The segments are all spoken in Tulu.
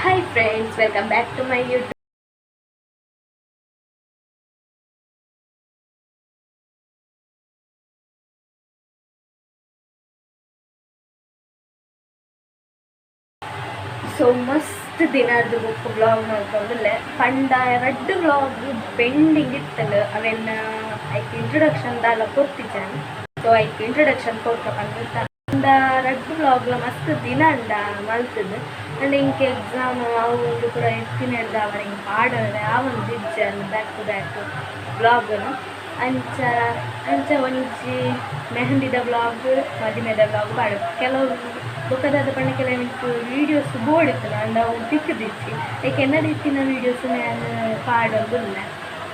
Hi friends, welcome back to my YouTube. So ಮಸ್ತ್ ದಿನದ ಬೊಕ್ಕ ವ್ಲಾಗ್ ಮಲ್ತೊಂದುಲ್ಲೆ. ಪಂಡ ರಡ್ಡ್ ವ್ಲಾಗ್ ಪೆಂಡಿಂಗ್ ಇತ್ತಂಡ್. ಅವೆನ್ ಐಕ್ ಇಂಟ್ರೊಡಕ್ಷನ್ ದಾಲ ಕೊರ್ತಿಜಾನ್. ಸೊ ಐಕ್ ಇಂಟ್ರೊಡಕ್ಷನ್ ಕೊರ್ಕ ಪಂದ್. ಪಂಡ ರಡ್ಡ್ ವ್ಲಾಗ್ಲ ಮಸ್ತ್ ದಿನ ಅಂಡ ಮಲ್ತುದು. ಅಂಡ ಇಂಕ್ ಎಕ್ಸಾಮ್ ಅವು ಉಂದು ಪೂರ ಇತ್ತಿನೆಡ್ದಾವರ ಇಂಕ್ ಪಾಡರೆ ಆವೊಂದಿಜ್ಜಾಂಡ್ back to back ವ್ಲಾಗ್ನು. ಅಂಚ ಅಂಚ ಒಂಜಿ ಮೆಹಂದಿದ ವ್ಲಾಗ್, ಮದಿಮೆದ ವ್ಲಾಗ್ ಪಾಡ. ಕೆಲವು ಬೊಕ್ಕ ದಾದ ಪಂಡ, ಕೆಲವು ಎಂಕ್ ವೀಡಿಯೋಸ್ ಬೋಡಿತ್ತುಂಡು, ಆಂಡ ಅವು ತಿಕ್ಕುದಿಜ್ಜಿ. ಐಕ್ ಎನ್ನಡ ಇತ್ತಿನ ವೀಡಿಯೋಸ್ ಯಾನ್ ಪಾಡೊಂದುಲ್ಲೆ.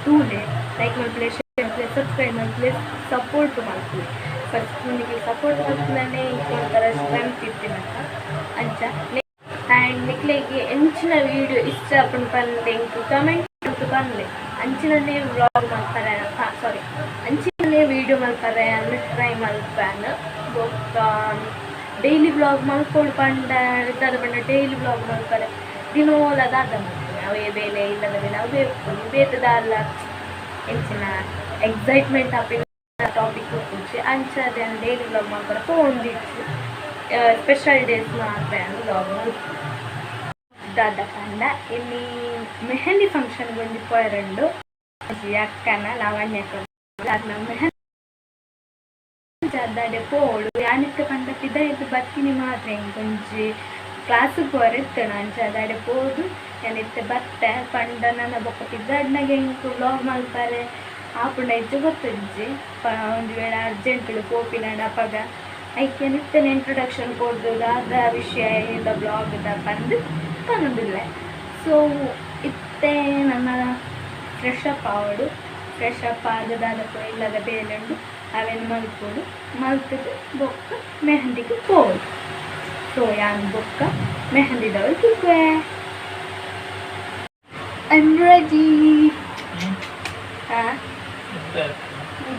ತೂಲೆ, ಲೈಕ್ ಮಲ್ಪುಲೆ, ಶೇರ್ ಮಲ್ಪುಲೆ, ಸಬ್ಸ್ಕ್ರೈಬ್ ಮಲ್ಪುಲೆ, ಸಪೋರ್ಟ್ ಮಲ್ಪುಲೆ. ಫಸ್ಟ್ ನಿಕ್ಲೆ ಸಪೋರ್ಟ್ ಮಲ್ಪುನನೇ ಎಂಕ್ ಒಂಥರ ಸ್ಟ್ರೆಂತ್ ಇತ್ತಿನಕ ಅಂಚ. ಆ್ಯಂಡ್ ನಿಕ್ಲೆಗ್ ಎಂಚಿನ ವೀಡಿಯೋ ಇಷ್ಟ ಆಪುಂಡು ಪಂದ್ ಎಂಕ್ ಕಮೆಂಟ್ ಮಲ್ತ್ ಪನ್ಲೆ. ಅಂಚಿನನೇ ವ್ಲಾಗ್ ಮಲ್ಪರೆ, ಸಾರಿ, ಅಂಚಿನನೇ ವೀಡಿಯೋ ಮಲ್ಪರೆ ಅಂದ್ ಟ್ರೈ ಮಲ್ಪುವೆನ್. ಬೊಕ್ಕ ಡೈಲಿ ವ್ಲಾಗ್ ಮಲ್ಪೊಡು ಪಂಡ, ದಾದ ಪಂಡ, ಡೈಲಿ ವ್ಲಾಗ್ ಮಲ್ಪರೆ ದಿನೋಲ ದಾದ ಮಲ್ಪುನೆ? ಅವೇ ಬೇಲೆ, ಇಲ್ಲದ ಬೇಲೆ, ಅವೇ ಉಪ್ಪುನಿ. ಬೇತೆ ದಾಲ ಎಂಚಿನ ಎಕ್ಸೈಟ್ಮೆಂಟ್ ಆಪಿನ ಟಾಪಿಕ್ ಉಪ್ಪುಜಿ. ಅಂಚಾದ್ ಯಾನ್ ಡೈಲಿ ವ್ಲಾಗ್ ಮಲ್ಪರೆ ಪೋವೊಂದಿಜ್ಜಿ. ಸ್ಪೆಷಲ್ ಡೇಸ್ ಮಾತ್ರ ಯಾನ್ ವ್ಲಾಗ್ ಮಲ್ಪುನೆ. ದಾದ ಪಂಡ, ಇನಿ ಮೆಹಂದಿ ಫಂಕ್ಷನ್ ಒಂಜಿ ಪೋಯೆರುಂಡು. ಒಂಜಿ ಅಕ್ಕನ, ಲಾವಣ್ಯ ಅಕ್ಕ, ಅರ್ನ ಮೆಹಂದಿ ದಾಡೆ ಪೋವೊಡು. ಯಾನಿತ್ತೆ ಪಂಡ ಪಿದಾಯ್ದ್ ಬತ್ತಿನಿ ಮಾತ್ರ. ಎಂಕ್ ಒಂಜಿ ಕ್ಲಾಸ್ ಪೋಯೆರೆ ಇತ್ತುಂಡು. ಅಂಚ ದಾಡೆ ಪೋದು ಯಾನ್ ಇತ್ತೆ ಬತ್ತೆ. ಪಂಡ ನನ ಬೊಕ್ಕ ಪಿದಾಡ್ನಗ ಎಂಕ್ ವ್ಲಾಗ್ ಮಲ್ಪರೆ ಆಪುಂಡ ಇಜ್ಜ ಗೊತ್ತುಜ್ಜಿ. ಒಂಜಿ ವೇಳೆ ಅರ್ಜೆಂಟ್ ಪೋಪಿನಡ ಅಪಗ ಐಕ್ ಯಾನ್ ಇತ್ತೆನೆ ಇಂಟ್ರೊಡಕ್ಷನ್ ಕೊರ್ದು ದಾದ ವಿಷಯ ಇನಿತ ವ್ಲಾಗ್ ದ ಪಂದ್ ಪನೊಂದುಲ್ಲೆ. ಸೊ ಇತ್ತೆ ನನ ಫ್ರೆಶ್ ಅಪ್ ಆವೊಡು. ಫ್ರೆಶ್ ಅಪ್ ಆದ್ ದಾದ ಪೂರ ಇಲ್ಲದ ಬೇಲೆ ಉಂಡು, ಅವೆನ್ ಮಲ್ಪೊಡು. ಮಲ್ತುದು ಬೊಕ್ಕ ಮೆಹಂದಿಗ್ ಪೋವೊಡು. ಸೊ ಯಾನ್ ಬೊಕ್ಕ ಮೆಹಂದಿದವ್ಲು ತಿಕ್ಕುವೆ. I am ready.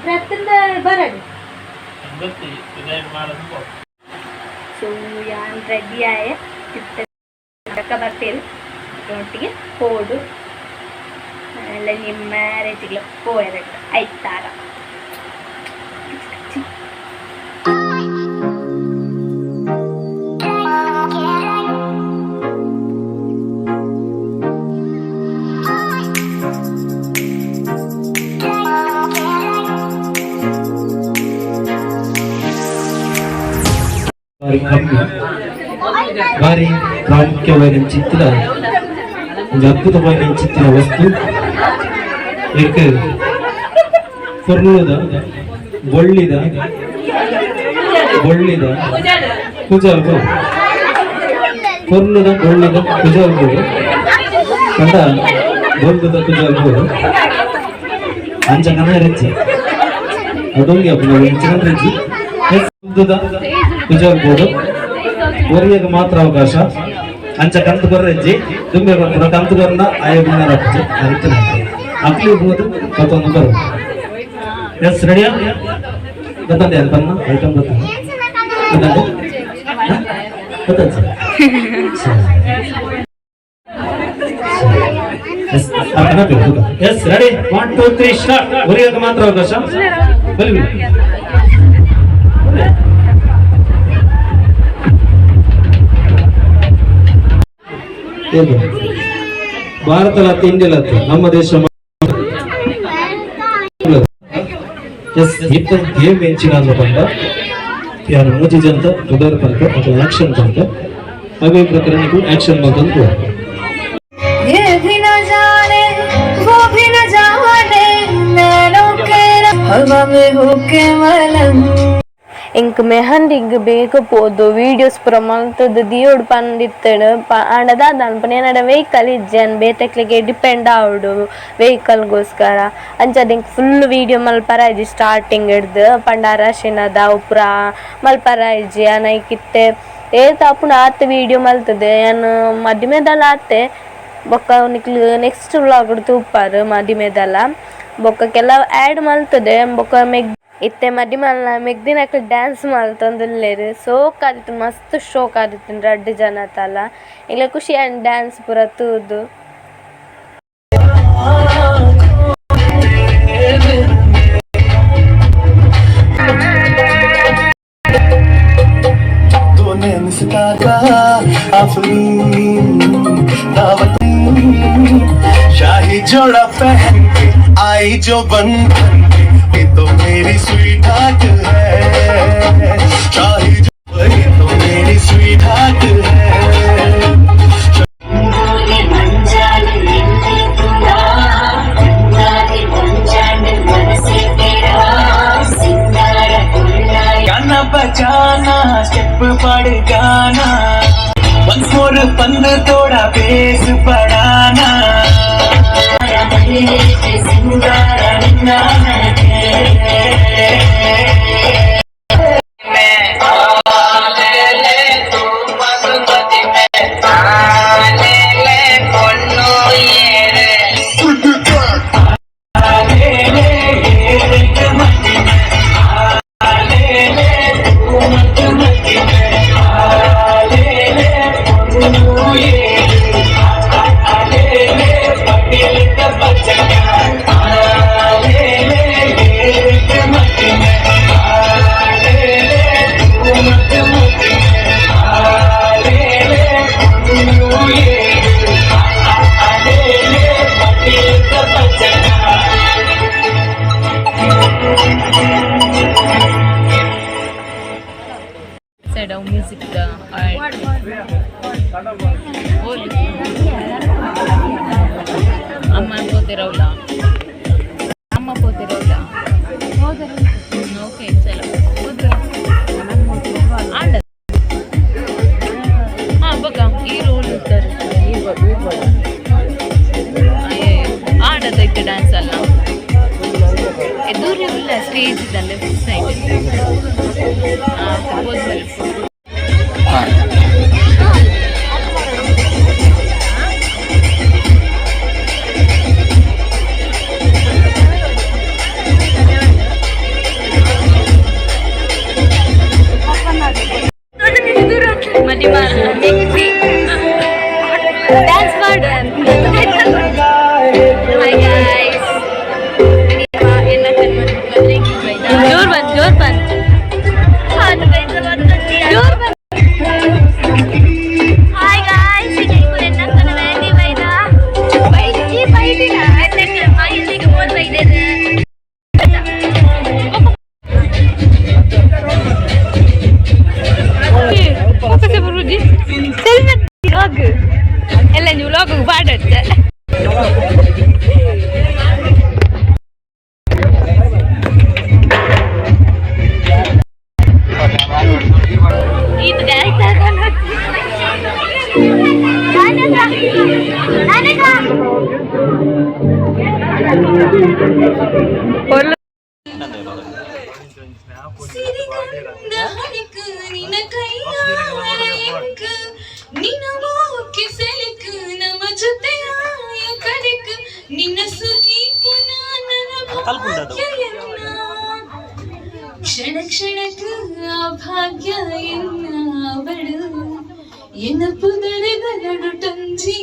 ಪ್ರತಿಂದ ಬರಡು. ಸೊ ಯಾನ್ ರೆಡಿ ಆಯೆ. ಇತ್ತೆ ಬರ್ತೇನೆ, ಒಟ್ಟಿಗೆ ಪೋಡು. ಎಲ್ಲ ನಿಮ್ಮ ಮ್ಯಾರೇಜ್ಗೆ ಪೋಯೆರೆ ಐತಾರ. ಬಾರಿ ಕಮ್ಮಿ, ಬಾರಿ ಪ್ರಾಮುಖ್ಯವಾದ ಚಿತ್ರ, ಒಂದು ಅದ್ಭುತವಾದ ಚಿತ್ರ ವಸ್ತು. ಏಕ್ ಪೊರ್ಲುದ ಬೊಳ್ಳಿದ ಬೊಳ್ಳಿದ ಕುಜಲ್ಗು, ಪೊರ್ಲುದ ಬೊಳ್ಳಿದ ಕುಜಲ್ಗು ಪಂಡ ಬೊಲ್ದುದ ಕುಜಲ್ಗು. ಅಂಚ ಕನ ರೆಜ್ಜಿ ಅದೊಂದು ಅಪ್ಪುನ ಎಂಚಿನ ರೆಜ್ಜಿ. ಬೊಲ್ದುದ ಕುಜಲ್ ಬೋಡು. ಒರಿಯಗ್ ಮಾತ್ರ ಅವಕಾಶ. ಅಂಚ ಕಂತು ಕೊರ್ರೆಜ್ಜಿ ತುಂಬೆ ಕೊರ್ಪುನ ಕಂತು ಕೊರ್ನ ಆಯ ಬಿನ್ನರ್ ಅಪ್ಪುಜಿ ಅರಿತನ ಅಕ್ಲಿ ಬೋದು ಮತ್ತೊಂದು ಬರು. ಎಸ್, ರೆಡಿಯಾ? ಗೊತ್ತಂದೆ ಅಲ್ಲಿ ಬನ್ನ ಐಟಮ್ ಗೊತ್ತ? ಗೊತ್ತಂದೆ? ಗೊತ್ತಂತೆ. Yes, ready, one, two, three, start. ಒರಿಯಗ್ ಮಾತ್ರ ಅವಕಾಶ. ಬಲಿ ಬಲಿ. ಏನು ಭಾರತ ಲತ್ತೆ, ಇಂಡಿಯಾ ಲತ್ತೆ, ನಮ್ಮ ದೇಶ. ಎಸ್, ಇತ್ತ ಗೇಮ್ ಎಂಚಿನ ಅಂದ ಪಂಡ, ಯಾರು ಮೂಜಿ ಜನ ಪುದರ್ ಪನ್ಪೆ ಅಥವಾ ಆಕ್ಷನ್ ಪನ್ಪೆ, ಅವೇ ಪ್ರಕಾರ ನೀವು ಆಕ್ಷನ್ ಮಲ್ತೊಂದು. ये भी न जाने, वो भी न जाने, नैनों के हवा में होके मलंग. ಎಂಕ್ ಮೆಹಂದಿಗ್ ಬೇಗ ಪೋದು ವೀಡಿಯೋಸ್ ಪೂರ ಮಲ್ತುದು ದಿಯೋಡು ಪಂದಿತ್ತುಂಡು. ಆಂಡ ದಾದ ಅನ್ಪುನ, ಎನ್ನಡ ವೆಹಿಕಲ್ ಇಜ್ಜಿ. ಯಾನ್ ಬೇತೆಕ್ಲೆಗೆ ಡಿಪೆಂಡ್ ಆವೊಡು ವೆಹಿಕಲ್ಗೋಸ್ಕರ. ಅಂಚಾದ್ ಎಂಕ್ ಫುಲ್ ವೀಡಿಯೋ ಮಲ್ಪರ ಆಯ್ಜಿ. ಸ್ಟಾರ್ಟಿಂಗ್ ಹಿಡ್ದು ಪಂಡ ಅರಶಿನದ ಅವು ಪೂರ ಮಲ್ಪರ ಆಯ್ಜಿ. ಯಾನ್ ಐಕ್ ಇತ್ತೆ ಏತ್ ಆಪುಂಡು ಆತ್ ವೀಡಿಯೋ ಮಲ್ತುದೆ. ಯಾನ್ ಮದಿಮೆದಲ ಆತೆ. ಬೊಕ್ಕ ನಿಕ್ಲು ನೆಕ್ಸ್ಟ್ ವ್ಲಾಗ್ ತೂಪರ್ ಮದಿಮೆದಲ. ಬೊಕ್ಕ ಕೆಲವು ಆ್ಯಡ್ ಮಲ್ತುದೆ. ಬೊಕ್ಕ ಮೆಗ್ ಇತ್ತೆ ಮದಿಮಲ್ನ ಮೆಗ್ದಿನಕುಲು ಡ್ಯಾನ್ಸ್ ಮಲ್ತೊಂದುಲ್ಲೆರ್ ಸೋಕಾದಿತ್ತು ಮಸ್ತ್ ಶೋಕ್ ಆದಿತ್ತುಂಡು ರಡ್ಡ್ ಜನತಲ ಎಂಕ್ಲೆಗ್ ಖುಷಿ ಆಂಡ್ ಡ್ಯಾನ್ಸ್ ಪೂರ ತೂದು. दो नैन सितारा आफरीन दावत शाही जोड़ा पहन के आई जो बंधन के, ये तो मेरी स्वीट हार्ट है। शाही जो, ये तो मेरी स्वीट हार्ट है। गाना बजाना, स्टेप पड़ गाना, वंस मोर पंद थोड़ा बेस बढ़ाना। Side of music the art. ಓಲಿ ಅಮ್ಮ ಪೋತಿರವಲ್ಲ, ಅಮ್ಮ ಪೋತಿರವಲ್ಲ. ಓಕೆ, ಚಲೋ. ಆಂಡ ಹಾಂ ಬೊಕ ಈ ರೋಲ್ ಇರ್ತಾರೆ. ಆಡದೈತೆ ಡ್ಯಾನ್ಸ್ ಅಲ್ಲ. ಎದುರು ಇಲ್ಲ, ಸ್ಟೇಜ್ ಇದೆ ಲೆಫ್ಟ್ ಸೈಡ್. ಹಾಂ, ಹೋದ್ಮೇಲೆ. ಮದಿಮಲ್ ಮೆಗ್ದಿ ಡ್ಯಾನ್ಸ್ ಮಾಡು. ಹಾಯ್ ಗಾಯ್ಸ್, ಜೋರ್ ಬಂದ್, ಜೋರ್ ಬಂದ್, ಜೋರ್ ಬಂದ್. ಹಾಯ್ ಗಾಯ್ಸ್, ಎನ್ನಕ್ಕನ ಮ್ಯಾಂಡಿ ಬೈದ ಬೈಜಿ ಬೈದಿನ ಎನ್ನಕ್ಕೆ ಮಾಯಿಲಿಗೆ ಮೋದ್ ಬೈದೇನೆ. ವ್ಲಾಗ್ ಎಲ್ಲ ನೀವು ವ್ಲಾಗ್ ಪಾಡತ್ತೆ. ಇದು ನಮ್ಮ ಜೊತೆಯ ಕಡೆಕ್ ನಿನ್ನ ಸುಖಿ ಪುನಃ ನನ್ನ ಭಾಗ್ಯ ಎನ್ನ. ಕ್ಷಣ ಕ್ಷಣಕ್ಕೆ ಆ ಭಾಗ್ಯ ಎನ್ನಾವಳು ಎನ್ನ ಪುದರೆದ ನಡುಟಂಜಿ.